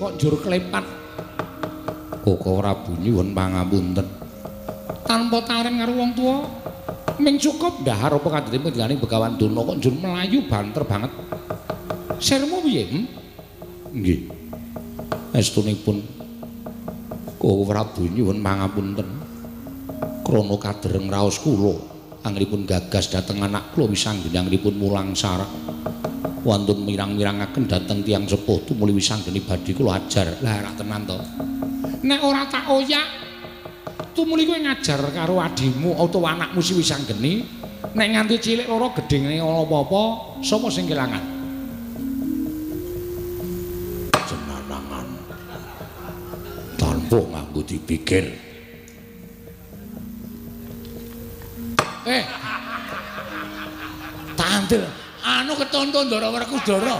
Kok njur klepat? Koko Prabu nyuwun pangapunten. Tanpa taren karo wong tuwa, ming cukup ndahar apa kandhane penjenengane Begawan Durna kok njur mlayu banter banget. Sirmu piye? Nggih. Estunipun Koko Prabu nyuwun pangapunten. Krana kadereng raos kula anggenipun gagas dhateng anak kula Wisanggeni anggenipun mulang sarak. Wantun mirang-mirangaken dhateng tiyang sepuh tumuli Wisanggeni badhe kula ajar. Lah rak tenan to. Nek ora tak oyak tumuli kowe ngajar karo adimu utawa anakmu si Wisanggeni, nek nganti cilik lara gedhene ana apa-apa, sapa sing kelangan? Jenanangan. Tanpa nganggo dipikir. Tandel anu ketonton Ndara Werkudara.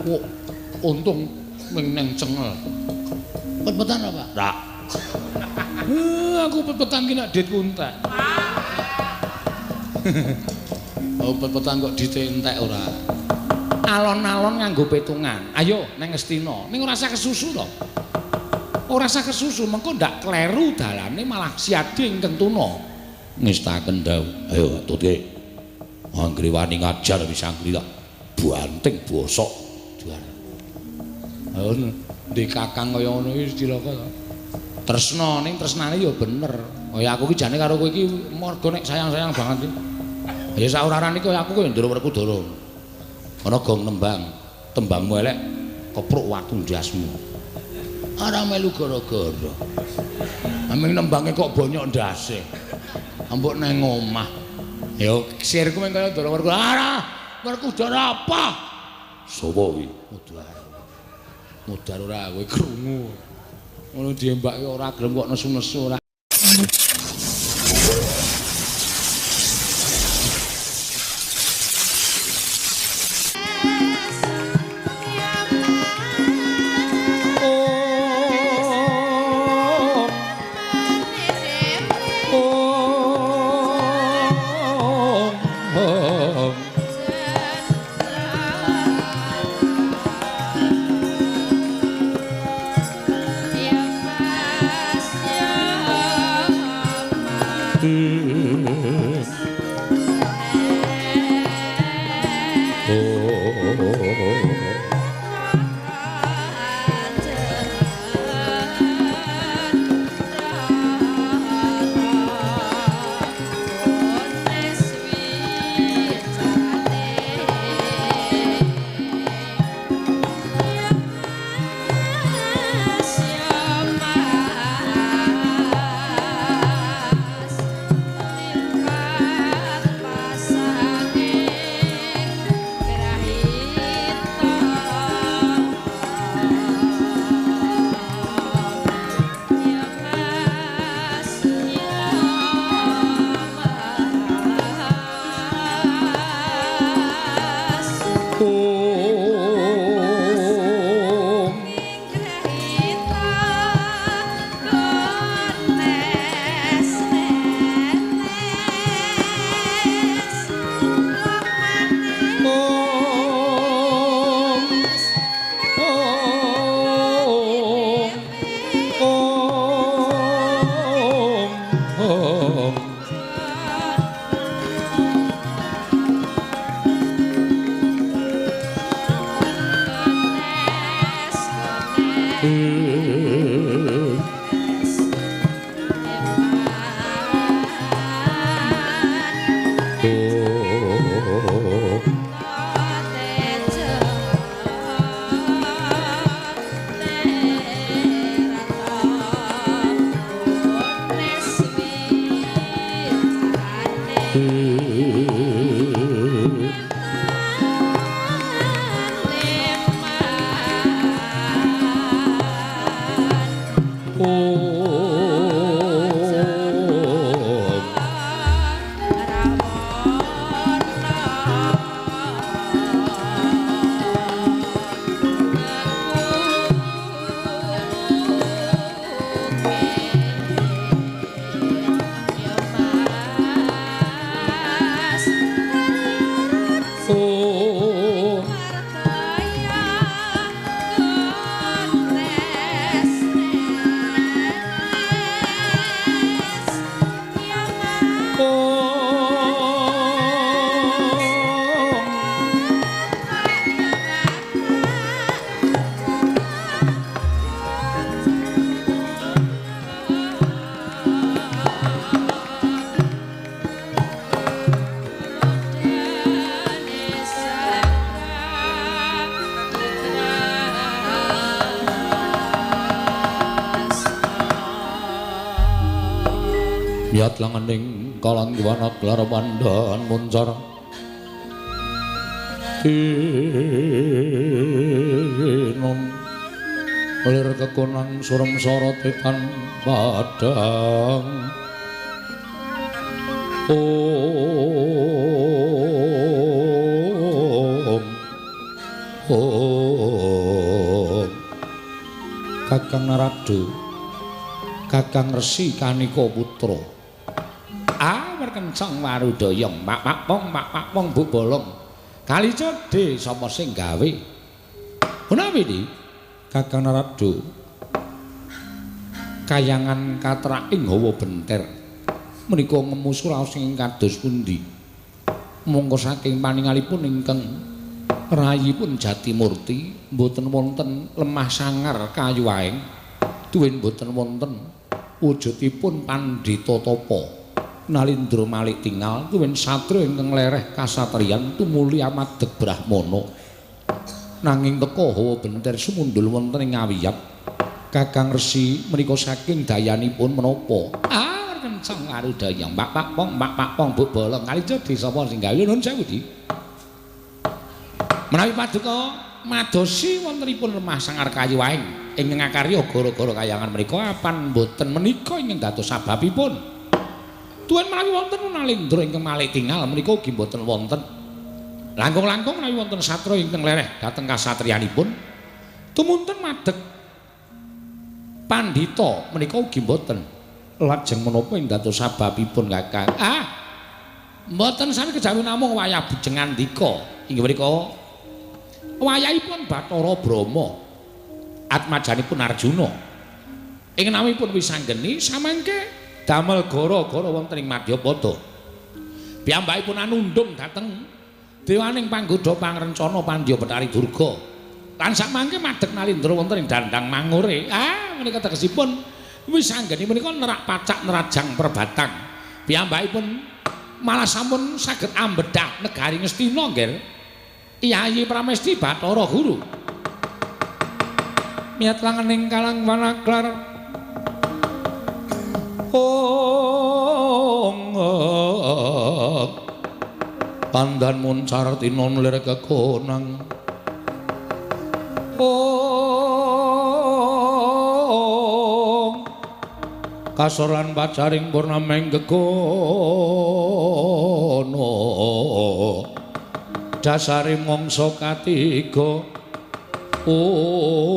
Oh, untung ming neng cengel. Pet-petan apa? Rak. Aku pet-petan ki nek ditku entek. Oh, pet-petan kok dite entek ora. Alon-alon nganggo petungan. Ayo neng Ngastina. Ning ora usah kesusu to. Ora usah kesusu, mengko ndak kleru dalane malah siade ingkang tuna. Ngestaken dawuh. Ayo atutke. Anggere wani ngajar Wisanggeni tak banting bosok. Duar. Ayo ndek kakang kaya ngono iki cilaka to. Tresna ning tresnane ya bener. Kaya aku ki jane karo kowe iki mergo nek sayang-sayang banget iki. Ya sak-ora-orane kaya aku kaya Ndara Werkudara. Ana gong nembang, tembangmu elek kepruk watu ndasmu. Ora melu gara-gara. Aming nembange kok bonyok ndase. Ambok nang omah. Ya sirku meng kaya Ndara Werkudara. Ora, Werkudara apa? Sapa kuwi? Mudhar. Mudhar ora kowe krungu. Ngono diembake ora gelem kok nesu-nesu ora. Ya Mas ya. Miyat langening kalang wana glar pandan muncar tinon lir kekonang surem sorote tan padang. Om Om Kakang Narada, Kakang Resi Kanika Putra. Ah, werkencang warudaya mak mak pong mak mak pong bu bolong. Kali cedhe sapa sing gawe? Menawi di Kakang Narada kayangan katraking hawa benter menika ngemu suraos ing kados pundi? Mongko saking paningalipun ingkang rayipun Jatimurti mboten wonten lemah sangar kayu aeng tuwin mboten wonten wujudipun pandhita tapa Nalindra malik tingal tuwin satria ingkang lereh kasatriyan tumuli amadeg brahmana. Nanging teka hawa benter sumundul wonten ing awiyat. Kakang Resi menika saking dayanipun menapa? Ah, kenceng arudaya mak pak pong mak pak pong bu bolong kali jadi sapa sing gawe nuwun sewu di. Menawi paduka madosi wontenipun lemah sangar kayu aeng ingkang ngakarya gara-gara kayangan menika apan mboten menika ingkang dados sababipun. Tuwin menawi wonten Nalindra ingkang malik tingal menika ugi mboten wonten. Langkung-langkung menawi wonten satra ingkang lereh dhateng kasatriyanipun tumunten madeg pandhita menika ugi mboten. Lajeng menapa ing dados sababipun Kakang? Ah, mboten sami kejawi namung wayah bujengandika inggih menika wayahipun Bathara Brahma atmajanipun Arjuna. Ing namipun Wisanggeni samangke damel gara-gara wonten ing Madyapada. Piyambakipun anundhung dhateng dewaning panggodha pangrencana Pandya Bathari Durga. Lan samangke madeg Nalindra wonten ing dandang mangure. Ah, menika tegesipun Wisanggeni menika nerak pacak nerajang perbatang. Piyambakipun malah sampun saged ambedhah negari Ngastina, nggih. Yayi Pramesti Bathara Guru. Miyat langening kalang wanaklar. Ong pandan muncar tinon lir kekonang. Ong kasor lan pacaring purnameng gegono dasare mangsa katiga. Ong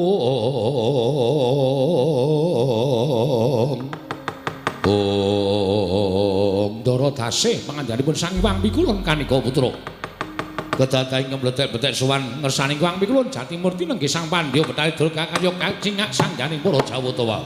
Om Ndara Dasih pangandanipun Sang Hyang Pikulun Kanika Putra. Kedadaing mletek-bletek sowan ngersani Hyang Pikulun Jatimurti nenggih Sang Pandya Bathari Durga karya kacingak sangganing para Jawata.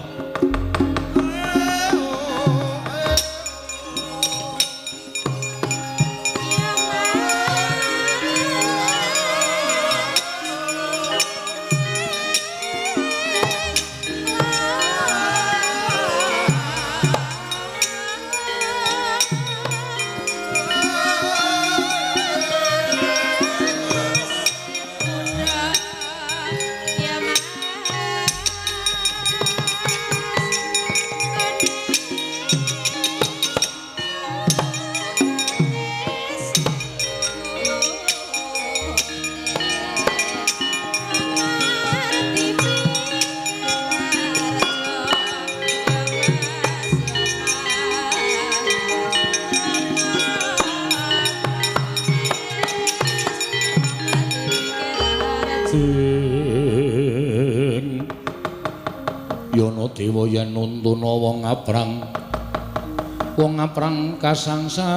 Dewa yen nuntuna wong aprang kasangsayan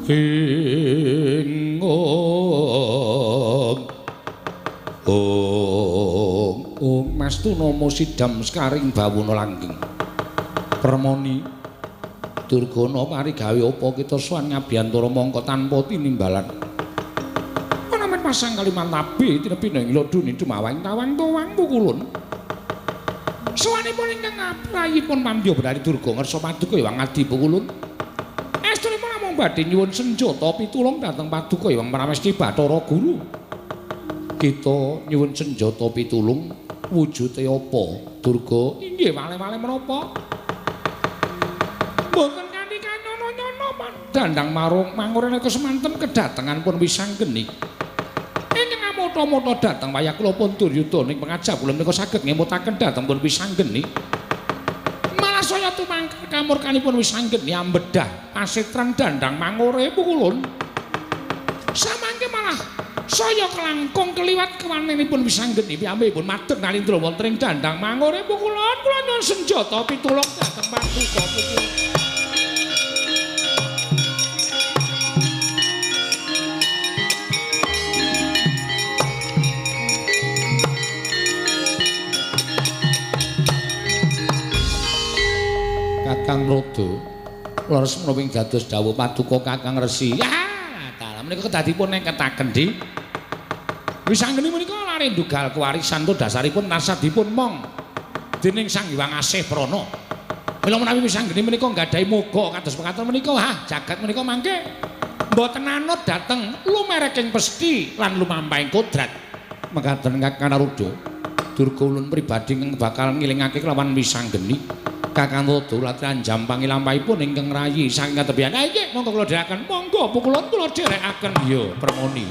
ing ong ong mastuna musidam sekaring bawana langgeng permoni durgana parigawe apa kita sowan ngabiyantara mangka tanpa tinimbalan pasang Kalimantabe tinepi ing lodune dumawang tawang towang pukulun. Sowanipun ingkang aprayipun Pandya Bathari Durga ngersa paduka Hyang Adi Pukulun. Estunipun namung badhe nyuwun senjata pitulung dhateng paduka Hyang Pramesti Bathara Guru. Kita nyuwun senjata pitulung wujude apa? Durga. Inggih wale-wale menapa? Mboten kanthi kanyono-nyono dandang marung mangure nika semanten kedatengan pun Wisanggeni. Ingkang amota-mota dhateng wayah kula pun duryuda ning pangajap kula menika saged ngemutaken dhateng pun Wisanggeni. Malah saya tumangkar kamurkanipun Wisanggeni ambedah pasetran dandang mangure pukulun. Samangke malah saya kelangkung keliwat kewanenipun Wisanggeni piyambakipun madeg nalindra wonten ing dandang mangure pukulun. Kula nyuwun senjata pitulung dhateng paduka pukulun. Kakang Rodo leres menawi dados dawuh paduka Kakang Resi. Ya dalah menika kedadipun neketaken di Wisanggeni menika lare ndugal kewarisan to dasaripun tansah dipun mong dening Sang Hyang Asih Prana. Mila menawi Wisanggeni menika nggadahi moga kados mekaten menika, ha jagat menika mangke mboten anut dhateng lumereking pesthi lan lumampahing kodrat. Mekaten Kakang Rodo, Durga ulun pribadi ingkang bakal ngilingake kelawan Wisanggeni. Kakang Rodo latihan jampangi lampahipun ingkang rayi saking katebihan. Ha inggih monggo kula dherekaken. Monggo pukulun kula dherekaken. Ya permoni.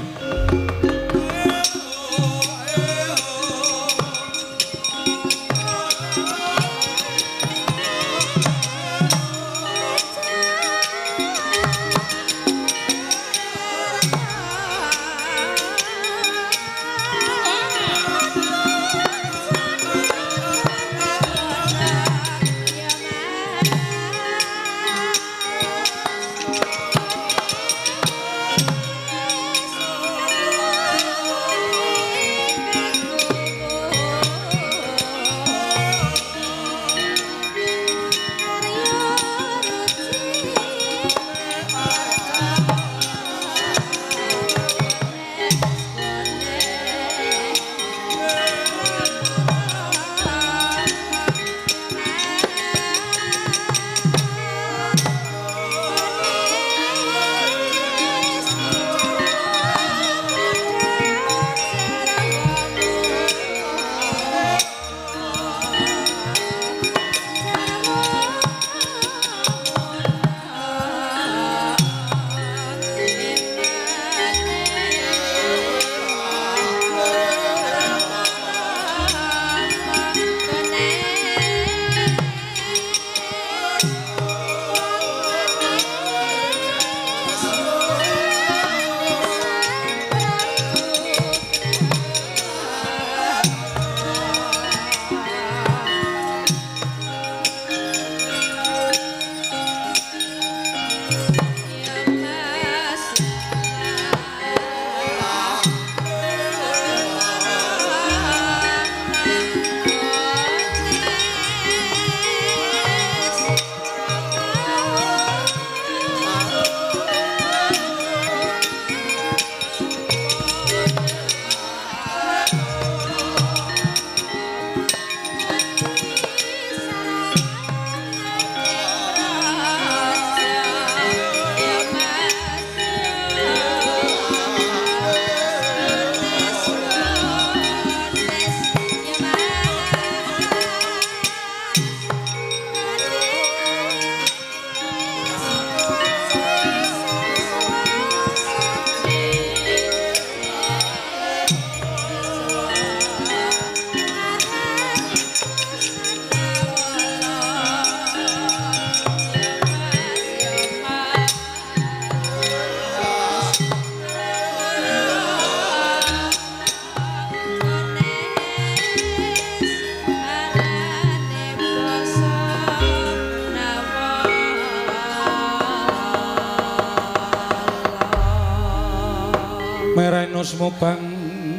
Mereno bang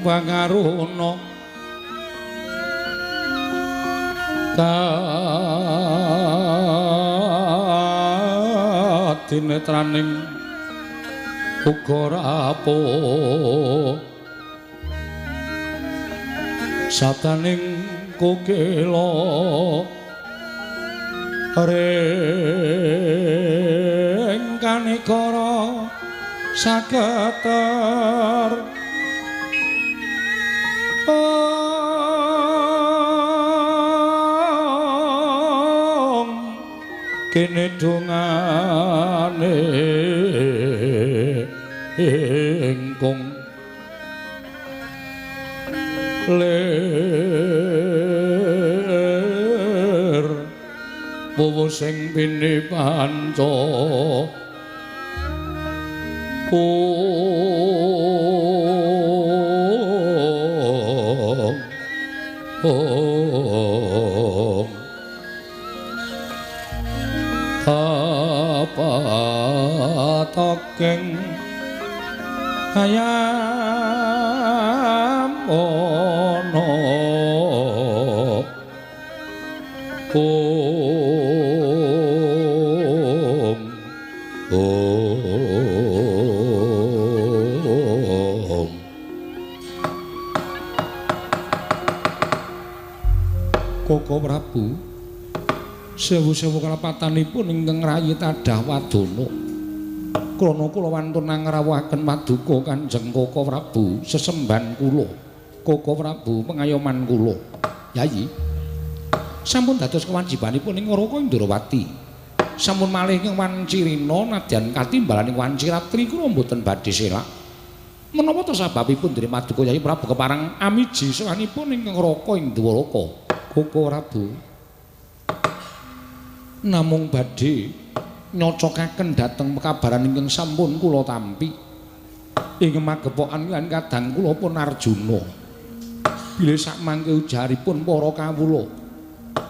pangaruna kadinetraning uga rapuh sataning kokela ring kanikara saketer Kene dongane ingkung lir wuwu sing pini panca ong tapatokeng ayam ono ong ong. Koko Prabu, sewu-sewu kalepatanipun ingkang rayi tadah wadana. Krana kula wantun ngrawuhaken paduka Kanjeng Koko Prabu sesembahan kula. Koko Prabu pengayoman kula. Yayi, sampun dados kewajibanipun ing Raka Indrawati. Sampun malih ing wanci rina nadyan katimbalaning wanci ratri kula mboten badhe selak. Menapa to sababipun dene paduka Yayi Prabu kepareng amiji sowanipun ing Raka ing Dwaraka? Koko Prabu, namung badhe nyocokaken dhateng pekabaran ingkang sampun kula tampi ing magepokan lan kadang kula pun Arjuna. Bilih sakmangke ujaripun para kawula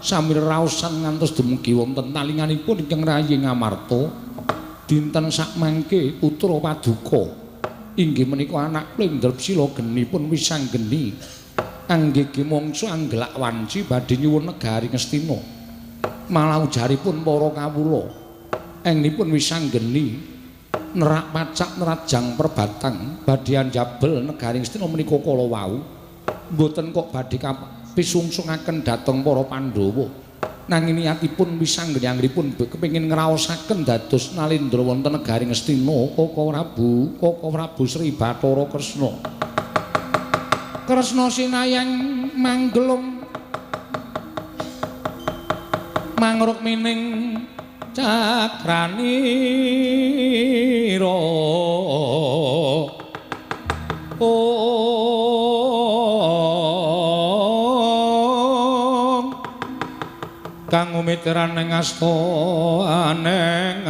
sami raosan ngantos dumugi wonten talinganipun ingkang rayi Ngamarta, dinten sakmangke putra paduka inggih menika anak kula Indrapsila genipun wisanggeni anggege mangsa anggelak wanci badhe nyuwun negari Ngastina. Malah ujaripun para kawula engnipun wisanggeni nerak pacak nerajang perbatang badhe anjabel negari Ngastina menika kala wau mboten kok badhe pisungsungaken dhateng para Pandhawa, nanging niatipun wisanggeni anggenipun kepengin ngraosaken dados nalendra wonten negari Ngastina. Koko Prabu, Koko Prabu Sri Bathara Kresna. Kresna sinayang manggelung mangrukmining cakranira. Ong kang umiteran ing asta aneng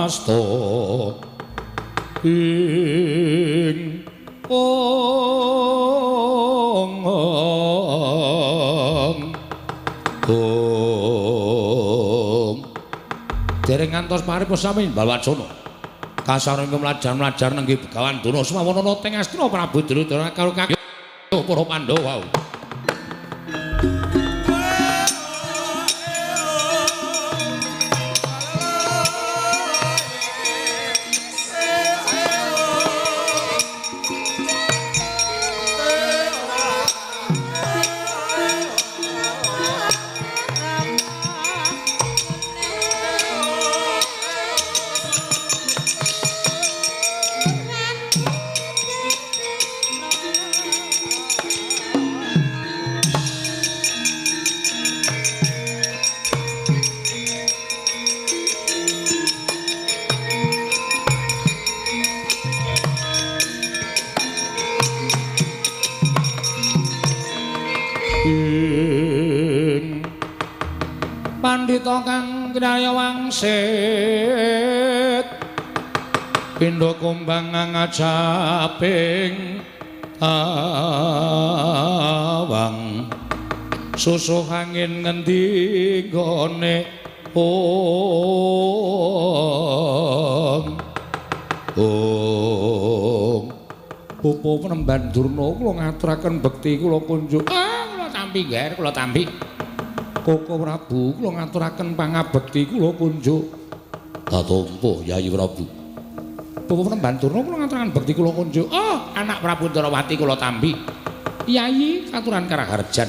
asta ing ong ong ong. Dereng ngantos paripun sami Balwacana kasareng mlajar-mlajar nenggi Begawan Durna semawana teng Astina Prabu Duryudana karo kaki para Pandhawa. Pandhita kang kinarya wangsit pindha kumbang ngajaping tawang susuh angin ngendi nggone ong ong. Pupu penemban Durna kula ngaturaken bekti kula kunjuk. Ah, kula tampi ngger, kula tampi. Koko Prabu kula ngaturaken pangabekti kula kunjuk. Katampa Yayi Prabu. Bapak Penemban Durna kula ngaturaken bekti kula kunjuk. Oh, anak Prabu Ndrawati kula tampi. Yayi katuran karaharjan.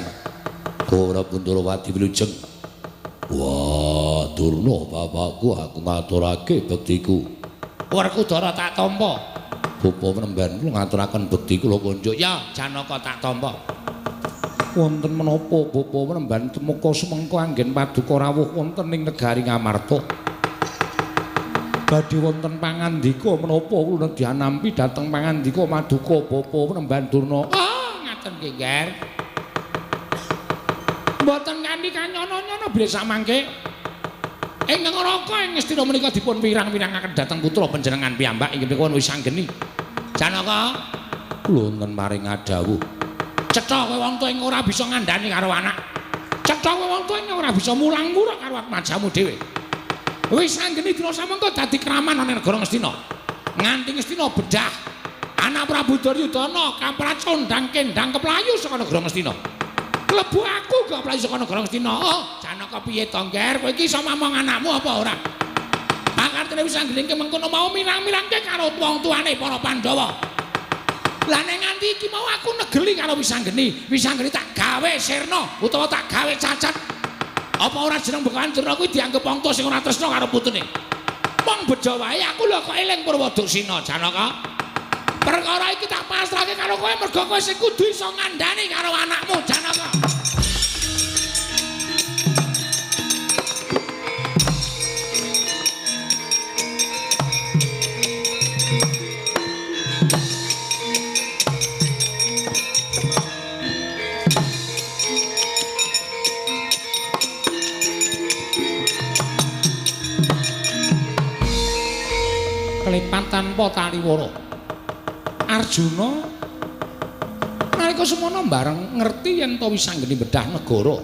Koko Prabu Ndrawati wilujeng. Wah, Durna bapakku aku ngaturake bektiku. Werkudara tak tampa. Bapak Penemban kula ngaturaken bekti kula kunjuk. Ya, Janaka tak tampa. Wonten menapa bapa Penemban temuka sumengko anggen paduka rawuh wonten ing negari Ngamarta? Badhe wonten pangandika menapa kula nedyanampi dhateng pangandika maduka bapa Penemban Durna? Ah, ngaten nggih, Nger. Mboten kanthi kanyono-nyono bilih samangke ing Neraka ing Ngastina menika dipun wirang-wirangaken dhateng putra panjenengan piyambak inggih menika Wisanggeni. Janaka, kula wonten paring dawuh. Cetha kowe wong tuwa ing ora bisa ngandhani karo anak. Cetha kowe wong tuwa ing ora bisa mulang-muruk karo atmajamu dhewe. Wisanggeni dina samengko dadi kraman ana negara Ngastina. Nganti Ngastina bedah anak Prabu Duryudana kamprat condang kendang keplayu saka negara Ngastina. Klebu aku gak playu saka negara Ngastina. Oh, Janaka piye to, Ngger? Kowe iki iso mamong anakmu apa ora? Pakartene Wisanggeni mengkono mau mirang-mirangke karo wong tuane para Pandhawa. Lah nek nganti iki mau aku negeli karo Wisanggeni, Wisanggeni tak gawe sirna utawa tak gawe cacat. Apa ora jeneng Begawan Durna kuwi dianggep wong tuwa sing ora tresna karo putune? Wong bejo wae aku lho kok eling Purwoduksina, Janaka. Perkara iki tak pasrahke karo kowe mergo kowe sing kudu iso ngandhani karo anakmu, Janaka. Klepan tanpa taliwara. Arjuna nalika semono bareng ngerti yen to Wisanggeni bedah negara.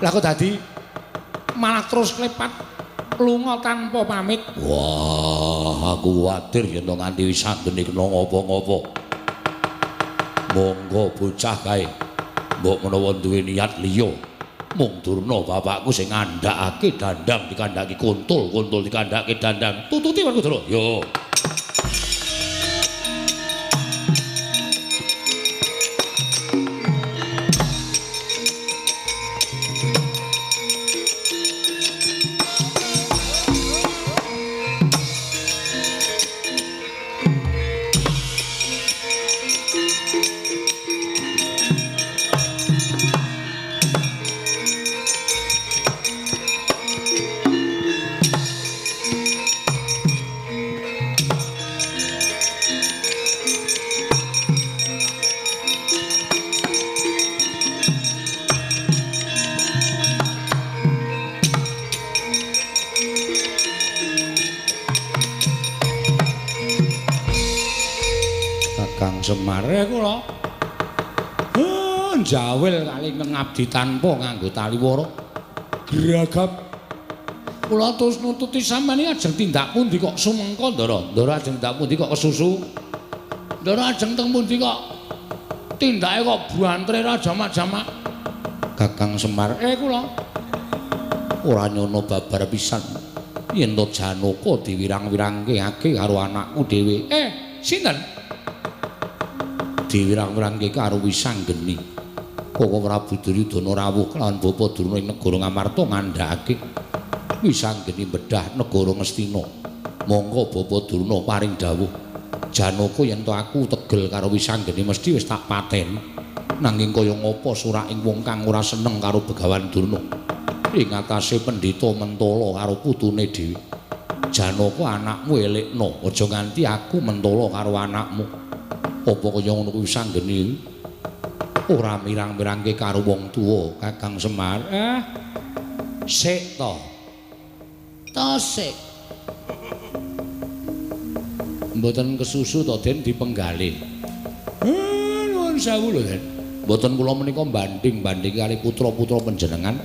Lah kok dadi malah terus klepat lunga tanpa pamit. Wah, aku kuwatir yen to nganti Wisanggeni kena ngopo-ngopo. Monggo bocah kae. Mbok menawa duwe niat liya. Mung Durna bapakku sing ngandhakake dandang dikandhaki kuntul, kuntul dikandhake dandang. Tututi Werkudara. Yo. Semar kula jawil kali ngabdi tanpa nganggo taliwara. Gragap kula terus nututi sampeyan iki ajeng tindak pundi kok sumengko, Ndara? Ndara ajeng tindak pundi kok kesusu? Ndara ajeng teng pundi kok tindake kok bantre ra jamak-jamak? Kakang Semar, kula ora nyono babar pisan yen to Janaka diwirang-wirangke karo anakku dhewe. Sinten? Diwirang-wirangke karo Wisanggeni. Koko Prabu Duryudana rawuh kelawan Bapa Durna ing negara Ngamarta ngandhakake Wisanggeni bedah negara Ngastina. Monggo Bapa Durna paring dawuh. Janaka yen to aku tegel karo Wisanggeni mesti wis tak pateni. Nanging kaya ngapa suraking wong kang ora seneng karo Begawan Durna. Ing atase pendhita mentala karo putune dhewe. Janaka anakmu elekno, aja nganti aku mentala karo anakmu. Apa kaya ngono kuwi Wisanggeni ora mirang-mirangke karo wong tuwa Kakang Semar? Sik to. To sik. Mboten kesusu to Den dipenggalih. Nuwun sewu lho Den. Mboten kula menika banding-banding kali putra-putra panjenengan.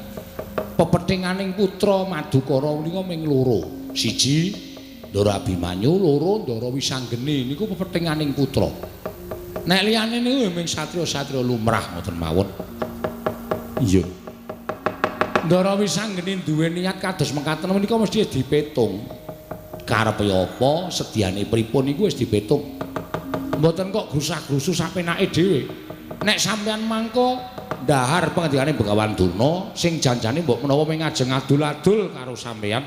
Pepethinganing putra Madukara menika ming loro. Siji Ndara Abimanyu, loro Ndara Wisanggeni niku pepethinganing putra. Nek liyane niku ming satriya-satriya lumrah ngoten mawon. Iya. Ndara Wisanggeni duwe niat kados mekaten menika mesti dipetung. Karepe apa, sediane pripun niku wis dipetung. Mboten kok grusah-grusu sapenake dhewe. Nek sampeyan mangko ndahar pengendikane Begawan Durna sing janjane mbok menawa ming ajeng adul-adul karo sampeyan.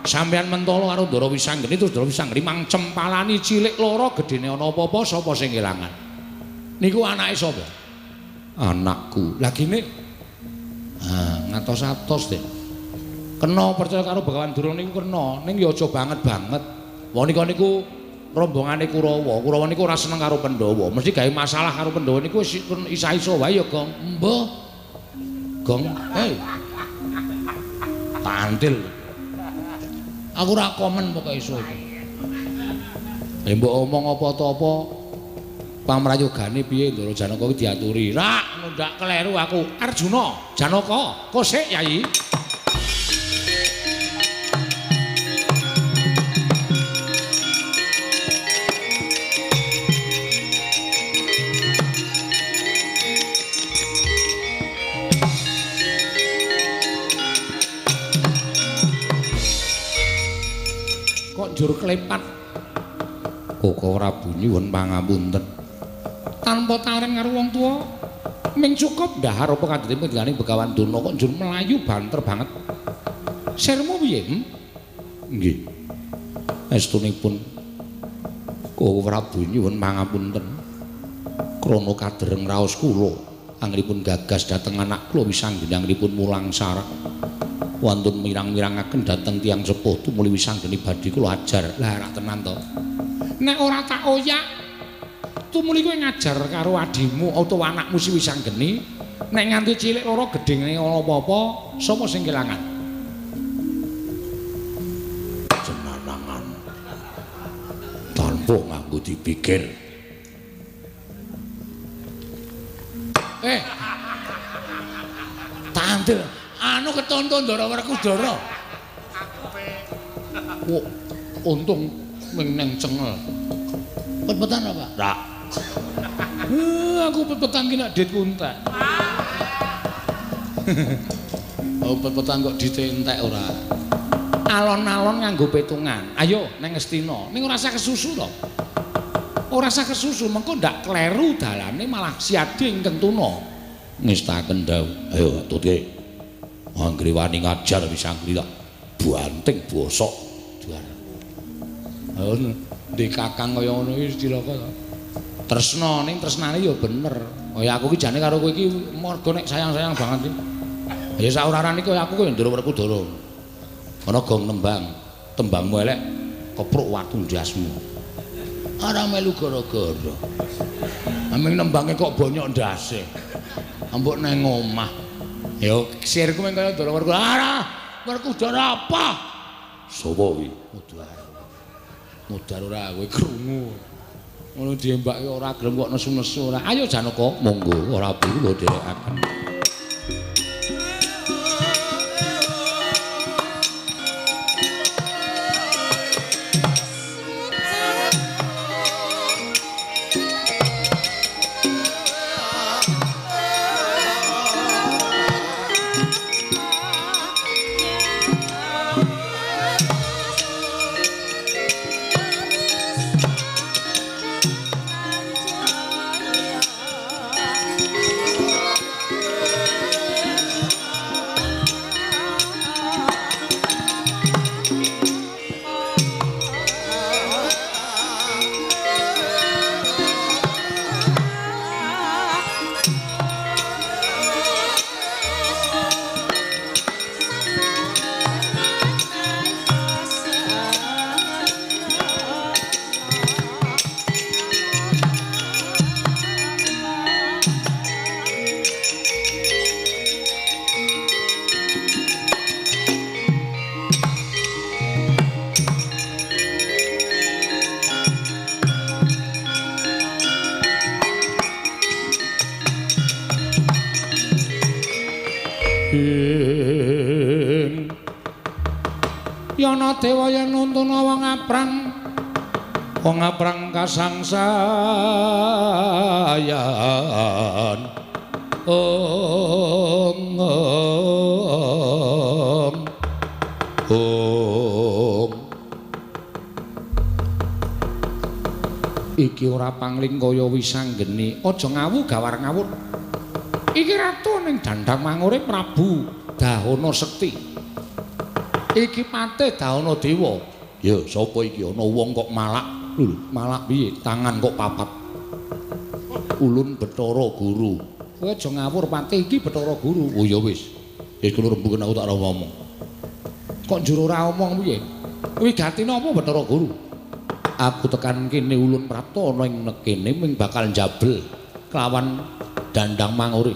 Sampeyan mentala karo Ndara Wisanggeni terus Ndara Wisanggeni mang cempalani cilik loro gedene ana apa-apa sapa sing kelangan. Niku anake sapa? Anakku. Lah gene ha ngatos-atos deh. Kena percaya karo Begawan Durna niku kena, ning ya aja banget-banget. Wong nika niku rombongane Kurawa. Kurawa niku ora seneng karo Pandhawa. Mesti gawe masalah karo Pandhawa niku wis isa-isa wae ya, Gong. Mbah. Gong, hei. Tantil. Aku ora komen pokoke iso iki. Mbok omong apa ta apa pamrayogane piye Ndara Janaka iki diaturi. Rak ndak kleru aku. Arjuna, Janaka, kosek Yai. Kok njur klepat? Koko Prabu nyuwun pangapunten. Tanpa taren karo wong tuwa, ming cukup ndahar apa kandhane penjenengane Begawan Durna kok njur mlayu banter banget. Sirmu piye? Nggih. Estunipun Koko Prabu nyuwun pangapunten. Krana kadereng raos kula, anggenipun gagas dhateng anak kula wisanggeni anggenipun mulang sarak. Wantun mirang-mirangaken dhateng tiyang sepuh tumuli wisanggeni badhe kula ajar. Lah rak tenan to. Nek ora tak oyak tumuli kowe ngajar karo adimu utawa anakmu si Wisanggeni, nek nganti cilik ora gedhene ana apa-apa, sapa sing kelangan? Jenanangan tanpa nganggo dipikir. Tandel anu ketonton Ndara Werkudara. Kok untung ming neng cengel. Pet-petan apa? Rak. Aku pet-petan ki nek ditku entek. Oh, pet-petan kok dite entek ora. Alon-alon nganggo petungan. Ayo neng Ngastina. Ning ora usah kesusu to. Ora usah kesusu, mengko ndak kleru dalane malah siade ingkang tuna. Ngestaken dawuh. Ayo tutke. Anggere wani ngajar Wisanggeni tak banting bosok. Duar. Ayo ndek kakang kaya ngono iki cilaka to. Tresna ning tresnane ya bener. Kaya aku iki jane karo kowe iki mergo nek sayang-sayang banget iki. Ya sak ora-orane kaya aku kowe Ndara Werkudara. Ana gong nembang, tembangmu elek kepruk watu ndasmu. Ora melu gara-gara. Aming nembange kok bonyok ndase. Ambok nang omah. Ya sirku meng kaya Ndara Werkudara. Ora, Werkudara apa? Sapa kuwi? Mudhar. Mudhar ora kowe krungu. Ngono diembake ora gelem kok nesu-nesu ora. Ayo Janaka, monggo ora kula dherekaken. Yana dewa yen nuntuna wong aprang kasangsayan. Ong ong ong. Iki ora pangling kaya Wisanggeni, aja ngawu gawar ngawur. Iki ratu ning dandang mangure Prabu Dahana Sekti. Iki patih Dahana Dewa. Ya sapa iki ana wong kok malak? Lho, malak piye? Tangan kok papat. Ulun Bathara Guru. Kowe aja ngawur Patih iki Bathara Guru. Oh ya wis. Wis kula rembuken aku tak ora ngomong. Kok njur ora omong piye? Wigatine apa Bathara Guru? Aku tekan kene ulun prapta ana ing nekene ming bakal njabel kelawan Dandang Mangure.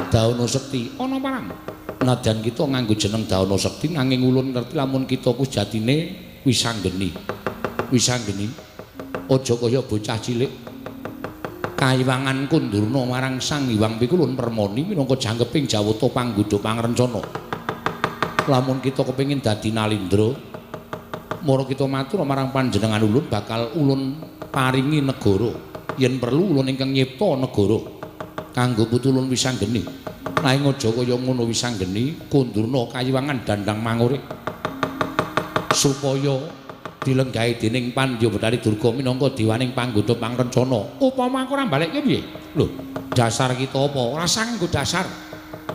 Daono Sekti ana parang. Nadyan kita nganggo jeneng Daono Sekti nanging ulun ngerti lamun kita ku sejatine Wisanggeni. Wisanggeni aja kaya bocah cilik. Kayiwangan Kundurna marang Sang Hyang Pikulun Permoni minangka jangkeping jawata panggodha pangrencana. Lamun kita kepengin dadi nalindra, mara kita matur marang panjenengan ulun bakal ulun paringi negara. Yen perlu ulun ingkang nyipta negara kanggo putu ulun Wisanggeni. Nanging aja kaya ngono Wisanggeni, Kundurna kayiwangan Dandang Mangure supaya dilenggahi dening Pandya Bathari Durga minangka dewaning panggodha pangrencana. Upama aku ora balekke piye? Lho, dasar kita apa? Ora sanggo dasar.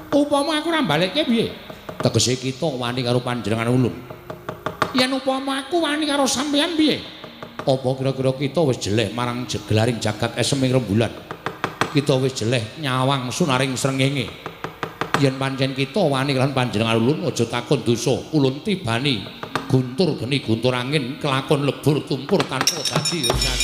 Upama aku ora balekke piye? Tegese kita wani karo panjenengan ulun. Yen upama aku wani karo sampeyan piye? Apa kira-kira kita wis jeleh marang gelaring jagat eseming rembulan? Kita wis jeleh nyawang sunaring srengenge. Yen pancen kita wani karo panjenengan ulun aja takon dosa, ulun tibani guntur geni guntur angin kelakon lebur tumpur tanpa dadi urusan.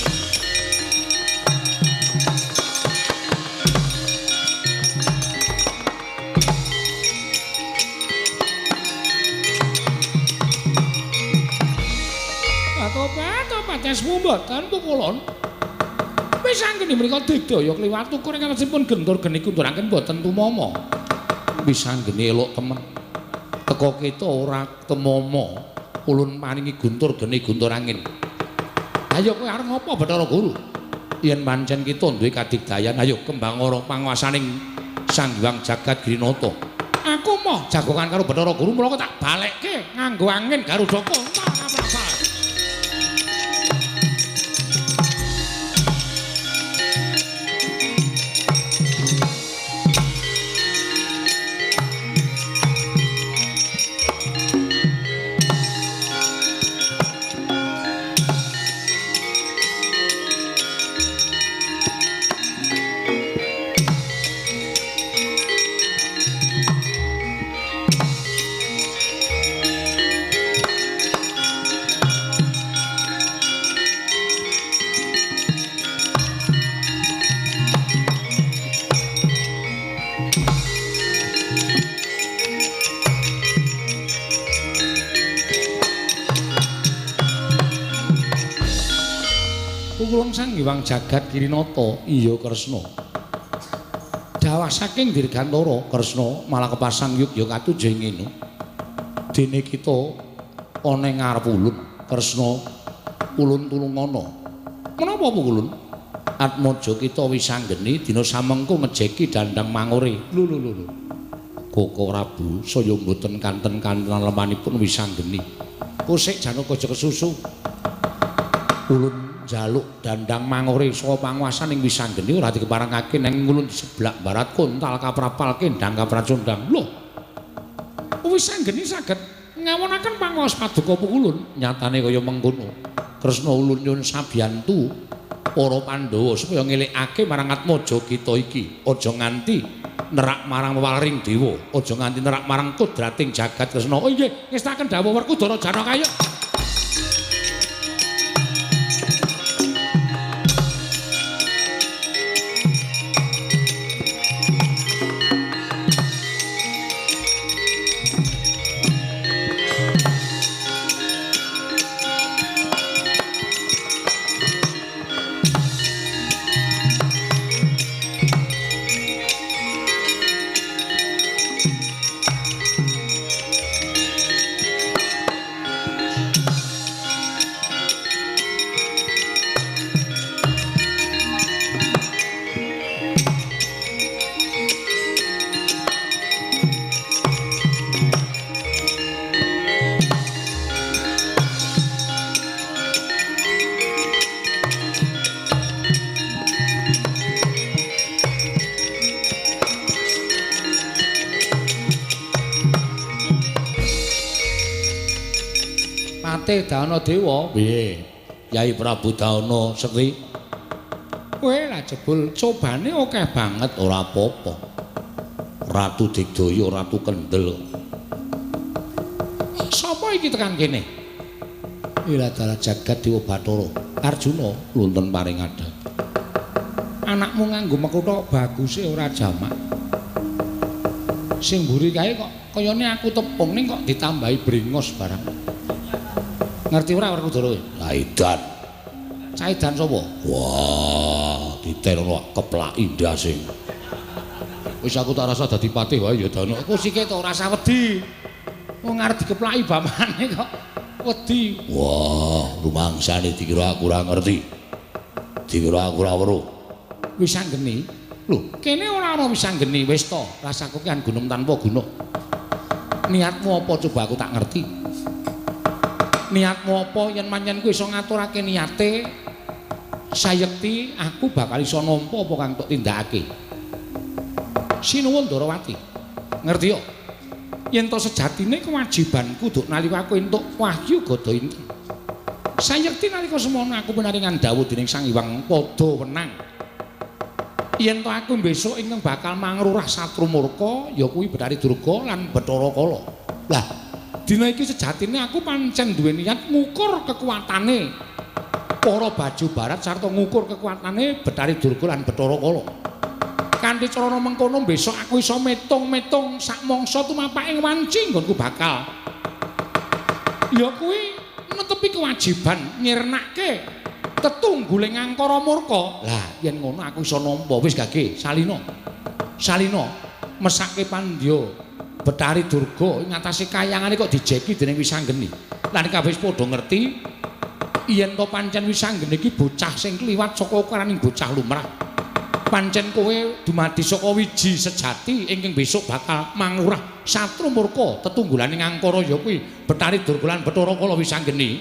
Topat esmu mboten pukulun. Wis anggene mriku digdaya kliwat ukur ingkang sampun gentur geni guntur angin mboten tumama. Wis anggene elok temen. Teka kita ora temama. Ulun paringi guntur geni guntur angin. Ayo kowe arep ngopo Bathara Guru? Yen pancen kita duwe kadigdayan, ayo kembang ora panguwasaning Sang Hyang Jagat Girinata. Aku moh jagongan karo Bathara Guru mula tak balekke nganggo angin Garuda kontal kaprabal. Sang Hyang Jagat Girinata, iya Kresna. Dawah saking Dirgantara Kresna malah kepasang yugya katuju ing ngene. Dene kita ana ing ngarep ulun Kresna, ulun tulungana. Menapa ulun? Atmaja kita Wisanggeni dina samengko ngejeki Dandang Mangure. Lho lho lho. Koko Prabu saya mboten kanten-kantenan lemanipun Wisanggeni. Kusik Janaka aja kesusu. Ulun njaluk Dandang Mangure saka panguwasaning Wisanggeni ora dikeparengake nang ulun seblak barat kontal kaprapal kendang kapracondang. Lho. Wisanggeni saged ngawonaken panguwas paduka ulun nyatane kaya mengkono. Kresna ulun nyuwun sabiyantu para Pandhawa supaya ngelingake marang atmaja kita iki, aja nganti nerak marang wewaring dewa, aja nganti nerak marang kodrating jagat Kresna. Oh inggih, ngestaken dawuh Werkudara Janaka ya. Patih Dana Dewa. Piye? Yai Prabu Dana Sekti. Kowe lah jebul cobane akeh banget ora apa-apa. Ratu Digdaya, Ratu Kendel. Sapa iki tekan kene? Ila dalah jagat Dewa Bathara Arjuna lunten paring adha. Anakmu nganggo mekutha baguse ora jamak. Sing mburi kae kok kayane aku tepung ning kok ditambahi brengos barang. Ngerti ora Werkudara kowe? Lah edan. Caidan sapa? Wah, ditenono keplaki ndase. Wis aku tak rasa dadi patih wae ya Dana. Aku sike to ora usah wedi. Wong arep dikeplaki bapakne kok wedi. Wah, rumangsane dikira aku ora ngerti. Dikira aku ora weruh. Wis anggeni. Lho, kene ora ana wis anggeni, wis to. Rasaku ki gunung tanpa gunung. Niatmu apa coba aku tak ngerti. Niatmu apa yen manyen kowe iso ngaturake niate, sayekti aku bakal iso nampa apa kang tok tindakake. Sinuwun Ndarawati. Ngerti yo? Yen to sejatine kewajibanku duk nalika aku entuk wahyu gada inten. Sayekti nalika semono aku pinaringan dawuh dening Sang Hyang Padha Wenang. Yen to aku besok ingkang bakal mangrurah Satru Murka ya kuwi Bathari Durga lan Bathara Kala. Lah, dina iki sejatine aku pancen duwe niat ngukur kekuatane para baju barat sarta ngukur kekuatane Bathari Durga lan Bathara Kala. Kanthi carana mengkono besok aku iso metung-metung sak mangsa tumapak ing wanci nggonku bakal. Ya kuwi netepi kewajiban nyirnake tetungguling angkara murka. Lah yen ngono aku iso nampa wis gage salina. Salina mesake pandya Bathari Durga ing atase kayangane kok dijeki dening Wisanggeni. Lan kabeh wis padha ngerti yen to pancen Wisanggeni iki bocah sing kliwat saka ukuraning bocah lumrah. Pancen kowe dumadi saka wiji sejati ingkang besok bakal mangrurah Satru Murka tetunggulaning angkara ya kuwi Bathari Durga lan Bathara Kala Wisanggeni.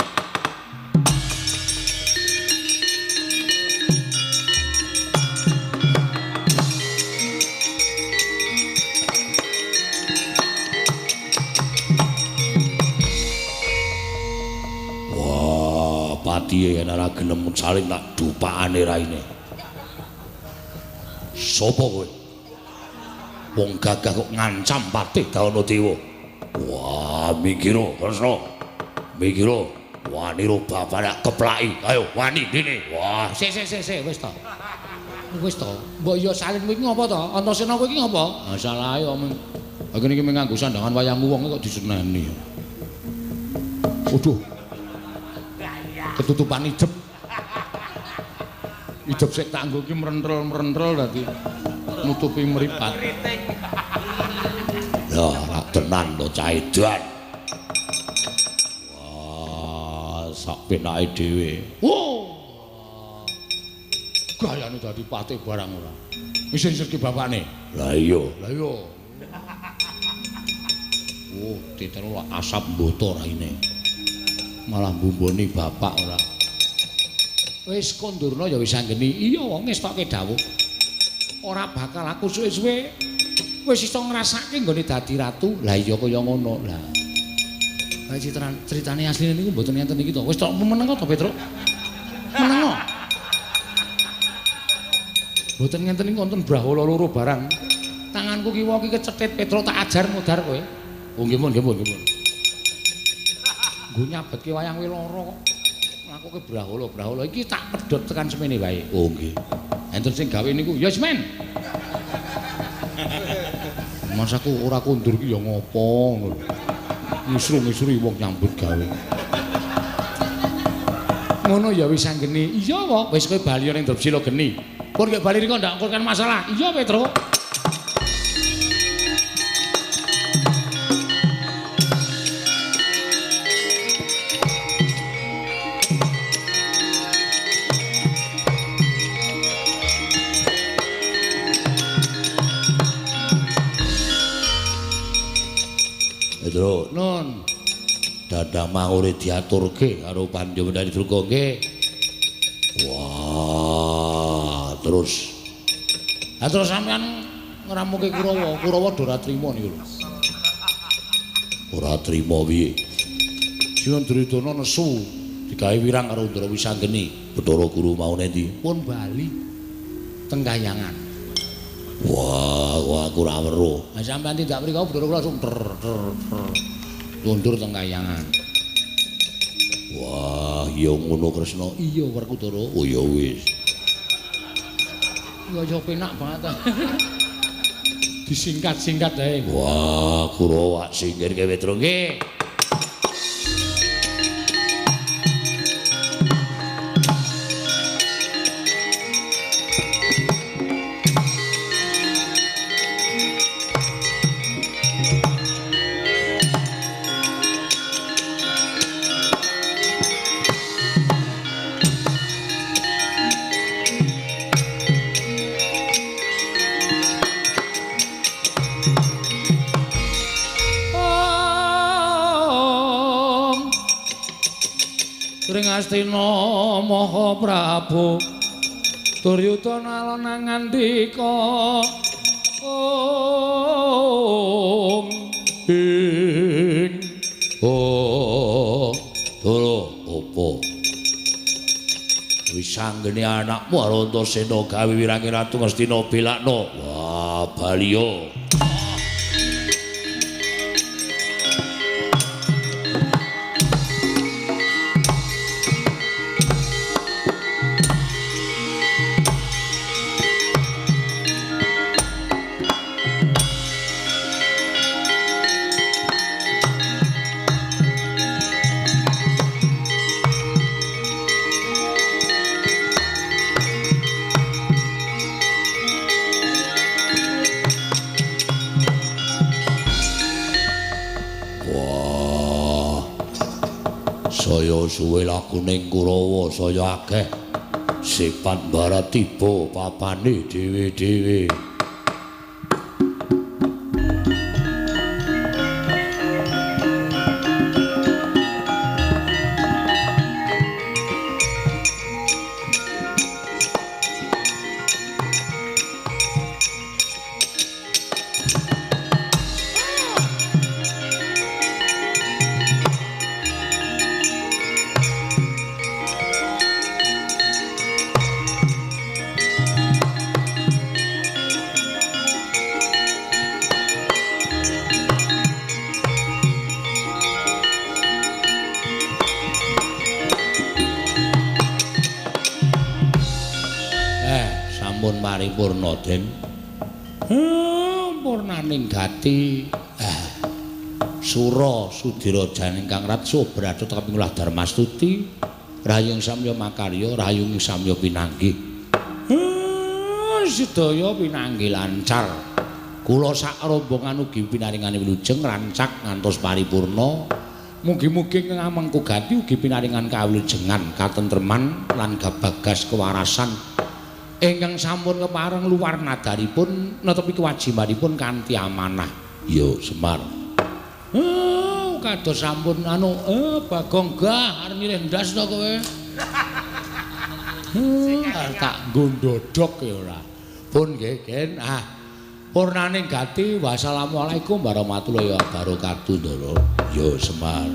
Wah, patihe yen ora gelem saling tak dupakane raine. Sopo kowe? Wong gagah kok ngancam patih Danadewa. Wah, mikira Kresna. Mikira wani ro bapak tak keplaki. Ayo wani dene. Wah, sik sik sik sik wis to. Wis to. Mbok ya Salin kowe iki ngopo to? Antasena kowe iki ngopo? Ha salahe omong. Ha kene iki nganggo sandangan wayangmu wong kok diseneni. Waduh. Ketutupan idep. Idep sik tak nggo iki mrentrel-mrentrel dadi nutupi mripat. Ya, ora tenan to cah edan. Wah, sak penake dhewe. Wo. Gayane dadi patih barang ora. Wis sirki bapakne. Lah iya, lah iya. Oh, titeno asap mboto raine. Malah mbumboni bapak ora. Wis kondurna ya wis anggeni. Iya wong ngestokke dawuh. Ora bakal aku suwe-suwe wis iso ngrasake nggone dadi ratu. Lah iya kaya ngono. Lah. Lah critane asline niku mboten ngenten iki to. Wis tok meneng to Petruk. Meneng. Mboten ngenten iki wonten brahala loro barang. Tanganku kiwa iki kecethit Petruk tak ajar mudhar kowe. Oh nggih pun nggih pun nggih pun. Nggo nyabetke wayang kowe lara kok. Mlakuke brahala-brahala iki tak pedhot tekan semene wae. Oh nggih. Enten sing gawe niku, ya semen. Masaku ora kondur iki ya ngopo ngono lho. Ngisru-ngisru wong nyambut gawe. Ngono ya wis anggeni. Iya wae, wis kowe bali ning Drepsila geni. Pun nek bali riko ndak ngurkan masalah. Iya Petruk. Petro, nun. Dadang mangure diaturke karo Pandya Bathari Durga nggih. Wah, terus. Lah terus sampean ngramuke Kurawa, Kurawa do ora trima niku lho. Ora trima piye? Sinuwun Duryudana nesu digawe wirang karo Ndara Wisanggeni. Bathara Guru mau nendi? Pun bali. Teng Kahyangan. Wah, wah aku ora weruh. Lah sampean tindak mriku Bathara kula langsung ter ter ter. Mundur teng Kahyangan. Wah, ya ngono Kresna. Iya Werkudara. Oh ya wis. Ya ya penak banget. Disingkat-singkat ae. Wah, Kurawa singkirke Petro nggih. Astina Maha Prabu Duryudana alon ngandika Om ing oh Dara apa wis anggene anakmu Antasena gawe wirange Ratu Ngastina belakno. Wah baliyo. Saya suwe lakuning Kurawa saya akeh sipat barat tiba papane dhewe-dhewe. Sampun paripurna Den. Purnaning gati. Sura Sudira janing Kang Ratsa bratut kaping ulah Darmastuti rahayung samya makarya rahayung samya pinanggih. Sedaya pinanggih lancar. Kula sak rombongan ugi pinaringane wilujeng rancak ngantos paripurna. Mugi-mugi ngamengku gati ugi pinaringan kawilujengan katentreman lan gabagas kewarasan ingkang sampun kepareng luar nadaripun netepi kewajibanipun kanthi amanah. Yo Semar. Kados sampun anu Bagong gah arep milih ndas to kowe. Tak nggo ndodhok ya ora. Pun nggih, Gen. Ah. Purnaning gati wassalamualaikum warahmatullahi wabarakatuh, Ndara. Yo Semar.